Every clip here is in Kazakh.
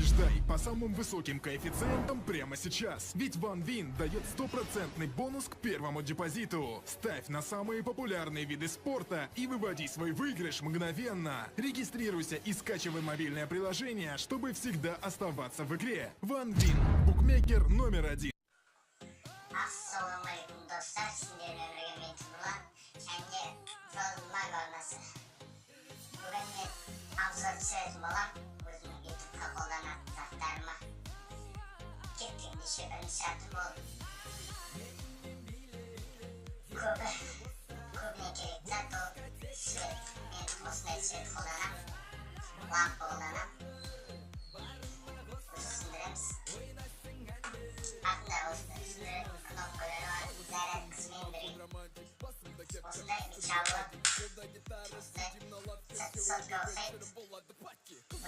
Побеждай по самым высоким коэффициентам прямо сейчас. Ведь OneWin дает 100% бонус к первому депозиту. Ставь на самые популярные виды спорта и выводи свой выигрыш мгновенно. Регистрируйся и скачивай мобильное приложение, чтобы всегда оставаться в игре. OneWin – букмекер номер один. Ассалаумағалейкум, достар! Сендермен бірге мен, Темірлан, және Жолмаг арнасы. Бүгін мен обзор түсіретін боламын өзімнің Ютубқа қолданатын заттарыма. Кеттік ендеше. Бірінші затым ол көбі көбіне керек зат, ол свет. Мен осындай свет қолданамын, лампа қолданамын. Өзі сындырамыз, артында осындай сындыратын кнопкалары бар, зарядкасымен бірге. Осындай бүйтіп жабылады, осындай сотка ұқсайды.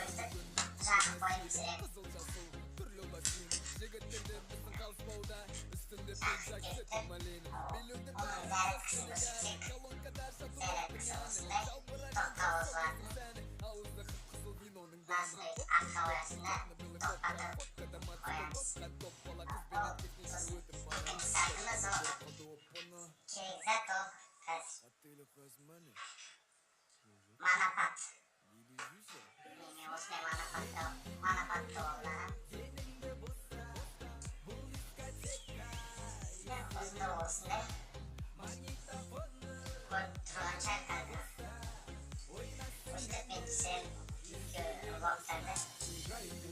Өстіп жағып қойып түсіремін. Жағып кетті. Оның зарядкасын көрсетсек, зарядкасы осындай тоққа қосылатын. Мынасын өйтіп артқа қоясың да, тоққа қоямыз. Ол сосын екінші затымыз, ол керек зат, ол қазір монопод. Мен осындай моноподты қолданамын. Ұзындығы осындай, көріп тұрған шығар. Қазір өстіп мен түсіремін влогтарды.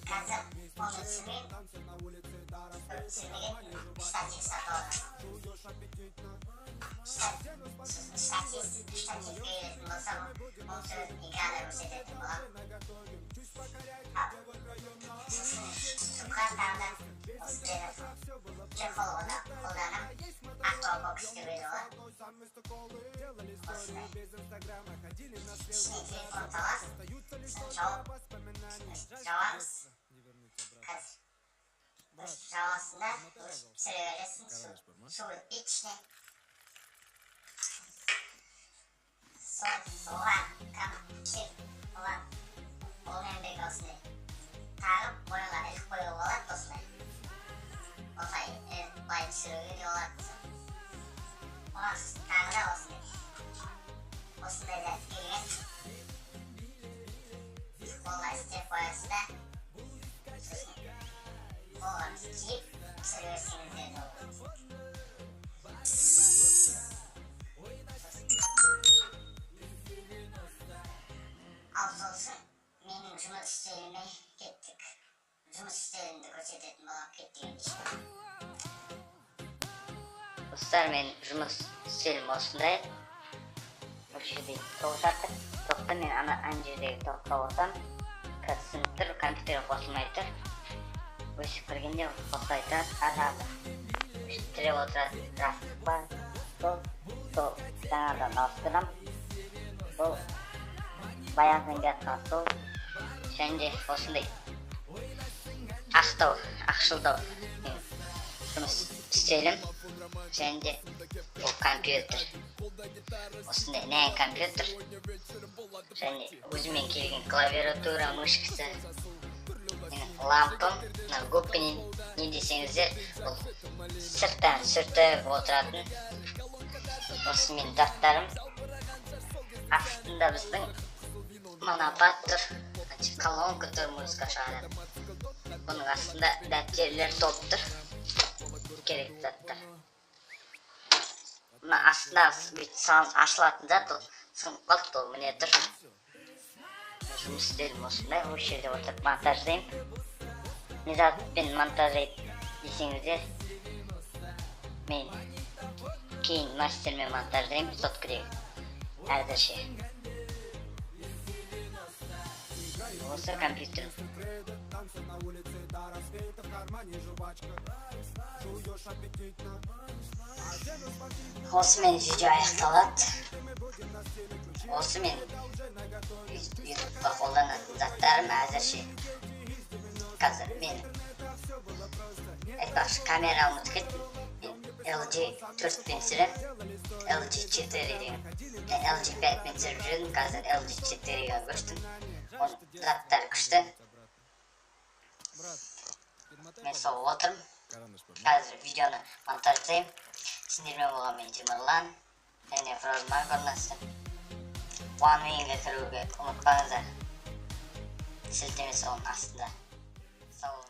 Қазір оны түсірмеймін, көп түсірмеген. Штатив сатып алғанмын. Сосын штативке келетін болсам, оның суретін экранда көрсететін боламын. Сосын Ютубқа тағы да осындай чехол қолданамын, Аквабокс деп болады. Осындай ішіне телефон саласың, сосын жауып жабамыз. Қазір өстіп жабасың да, өстіп түсіре бересің, су өтпейді ішіне. Сол оған оған онымен бірге осындай тағып, мойынға іліп қоюға болады. Осылай осылай былай түсіруге де болады. Оған сосын тағы да осындай зат келген, қолға істеп қоясыз да, сосын қолға киіп түсіре берсеңіздер де болады. Ал сосын менің жұмыс үстеліме кеттік. Жұмыс үстелімді көрсететін боламын. Кеттік ендеше. Достар, мен жұмыс үстелім осындай. Осы жерде тоқ жатыр. Тоқты мен ана жердегі тоққа қосамын. Қазір сынып тұр, компьютерге қосылмай тұр. Өшіп кіргенде қосылмай тұрады. Ар жағында өшіп тіреп отыратын жастық бар. Сол жаңадан ауыстырамын. Бұл баяғыдан келе жатқан стол. Және де осындай ақтау, ақшылдау жұмыс үстелім. Және де бұл компьютер. Осындай нән компьютер. Және өзімен келген клавиатура, мышкасы, менің лампам, мына губка не десеңіздер, бұл сырттан сүртіп отыратын. Осы менің заттарым. Астында біздің монопод тұр, колонка тұр, музыка шығарады. Бұның астында дәптерлер толып тұр, керекті заттар. Мына астындағы бүйтіп ашылатын зат, ол сынып қалыпты, ол міне тұр. Жұмыс үстелім осындай, осы жерде отырып монтаждаймын. Не затпен монтаждайды десеңіздер, мен кейін мастермен монтаждаймын, соткідегі әзірше. Осы компьютер. Осымен видео аяқталады. Осымен Ютубқа қолданатын заттарым әзірше. Қазір мен айтпақшы, камера ұмытып кеттім. Мен LG 4-пен түсіремін. LG 4 деген. LG 5-пен түсіріп жүрдім, қазір LG 4-ге көштім. Оның заттары күшті. Мен сол отырмын. Қазір видеоны монтаждаймын. Сендермен болған мен, Темірлан, және Фрозмаг арнасы. OneWin-ге кіруге ұмытпаңыздар, сілтеме соның астында. Сау болыңыздар.